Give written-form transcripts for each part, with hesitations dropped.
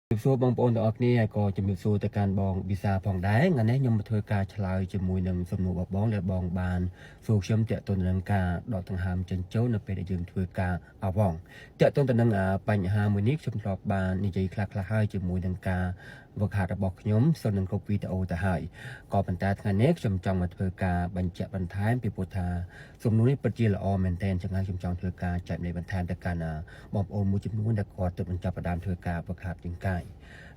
ជំរាបសួរបងប្អូនទាំងអស់គ្នាហើយក៏ជំរាបសួរទៅកាន់បងវិសាផងដែរថ្ងៃនេះខ្ញុំមកធ្វើការឆ្លើយជាមួយនឹងសំណួររបស់បងដែលបងបានសួរខ្ញុំទាក់ទងនឹងការដកដង្ហើមចេញចូលនៅពេលដែលយើងធ្វើការអាវងទាក់ទងទៅនឹងបញ្ហាមួយនេះខ្ញុំធ្លាប់បាននិយាយខ្លះៗហើយជាមួយនឹងការវឹកហាត់របស់ខ្ញុំសូមនឹងគ្រប់វីដេអូទៅហើយក៏ប៉ុន្តែថ្ងៃនេះខ្ញុំចង់មកធ្វើការបញ្ជាក់បន្ថែមពីព្រោះថាសំណួរនេះពិតជាល្អមែនទែនចឹងហើយខ្ញុំចង់ធ្វើការចែករំលែកបន្ថែមទៅកាន់បងប្អូនមួយចំនួនដែលគាត់ទើបនឹងចាប់ផ្ដើមធ្វើការវឹកហាត់រាងកាយ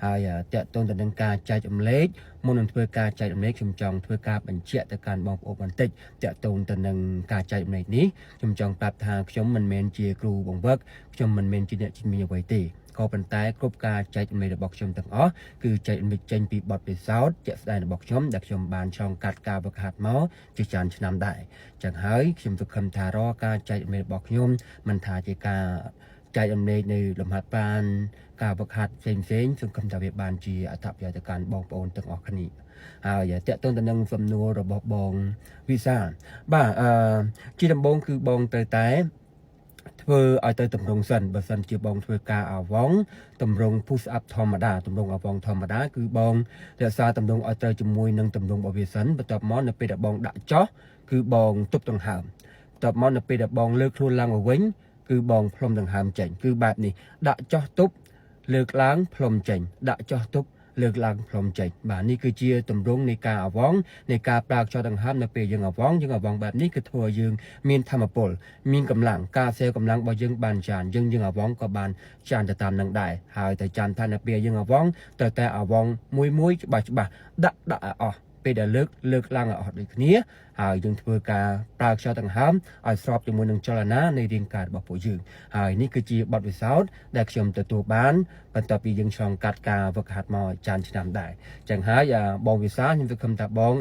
ហើយទាក់ទងទៅនឹងការចែករំលែកមុននឹងធ្វើការចែករំលែកខ្ញុំចង់ធ្វើការបញ្ជាក់ទៅកាន់បងប្អូនបន្តិចទាក់ទងទៅនឹងការចែករំលែកនេះខ្ញុំចង់ប្រាប់ថាខ្ញុំមិនមែនជាគ្រូបង្វឹកខ្ញុំមិនមែនជាអ្នកជំនាញអ្វីទេក៏ប៉ុន្តែគ្រប់ការចែករំលែករបស់ខ្ញុំទាំងអស់គឺចែករំលែកចេញពីបទពិសោធន៍ជាក់ស្ដែងរបស់ខ្ញុំដែលខ្ញុំបានឆ្លងកាត់ការវឹកហាត់មកជាច្រើនឆ្នាំដែរចឹងហើយខ្ញុំសង្ឃឹមថារាល់ការចែករំលែករបស់ខ្ញុំមិនថាជាការចែករំលែកនៅលំហាត់ប្រាណការវឹកហាត់ផ្សេងផ្សេងសង្ឃឹមថាវាបានជាអត្ថប្រយោជន៍ទៅកាន់បងប្អូនទាំងអស់គ្នាហើយទាក់ទងទៅនឹងសំណួររបស់បងវិសាបាទអឺជាដំបូងគឺបងត្រូវតែធ្វើឲ្យទៅតម្រង់សិនបើសិនជាបងធ្វើការអាវងតម្រង់ push up ធម្មតាតម្រង់អាវងធម្មតាគឺបងរក្សាតម្រង់ឲ្យត្រូវជាមួយនឹងតម្រង់របស់វាសិនបន្ទាប់មកនៅពេលដែលបងដាក់ចោះគឺបងទប់ដង្ហើមបន្ទាប់មកនៅពេលដែលបងលើកខ្លួនឡើងមកវិញគឺបងផ្លុំដង្ហើមចេញគឺបែបនេះដាក់ចោះទប់លើកឡើងផ្លុំចេញដាក់ចោះទប់លើកឡើងផ្លុំចេញបាទនេះគឺជាទម្រង់នៃការអាវងនៃការប្រើខ្យល់ដង្ហើមនៅពេលយើងអាវងយើងអាវងបែបនេះគឺធ្វើឲ្យយើងមានធម៌ពលមានកម្លាំងការសេកម្លាំងរបស់យើងបានច្រើនយើងយើងអាវងក៏បានច្រើនទៅតាមនឹងដែរហើយតែចាំថានៅពេលយើងអាវងត្រូវតែអាវងមួយមួយច្បាស់ច្បាស់ដាក់ដាក់ឲ្យអស់ពេលដែលលើកលើកឡើងឲ្យអស់ដូចគ្នាហើយយើងធ្វើការប្រើខ្យល់ដង្ហើមឲ្យស្របជាមួយនឹងចលនានៃរាងកាយរបស់ពួកយើងហើយនេះគឺជាបទពិសោធន៍ដែលខ្ញុំទទួលបានបន្ទាប់ពីយើងឆ្លងកាត់ការវឹកហាត់មកច្រើនឆ្នាំដែរចឹងហើយបងវិសាលខ្ញុំសង្ឃឹមថាបង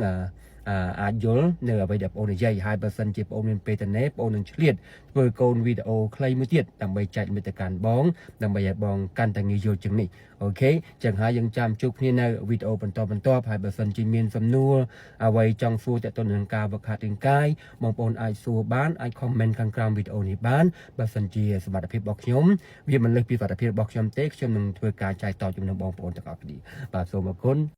អាចយល់នៅអ្វីដែលបងនិយាយហើយបើសិនជាបងមានពេលតនេបងនឹងឆ្លៀតធ្វើកូនវីដេអូខ្លីមួយទៀតដើម្បីចែកមិត្តកាន់បងដើម្បីឲ្យបងកាន់តែងាយយល់ជាងនេះOK ចឹងហើយយើងចាំជួបគ្នានៅវីដេអូបន្តបន្ទាប់ហើយបើសិនជាមានសំណួរអ្វីចង់សួរទាក់ទងនឹងការវឹកហាត់រាងកាយបងប្អូនអាចសួរបានអាច comment ខាងក្រោមវីដេអូនេះបានបើសិនជាសមត្ថភាពរបស់ខ្ញុំវាមិនលើសពីសមត្ថភាពរបស់ខ្ញុំទេខ្ញុំនឹងធ្វើការចែកតបជំនួសបងប្អូនទាំងអស់គ្នាបាទសូមអរគុណ។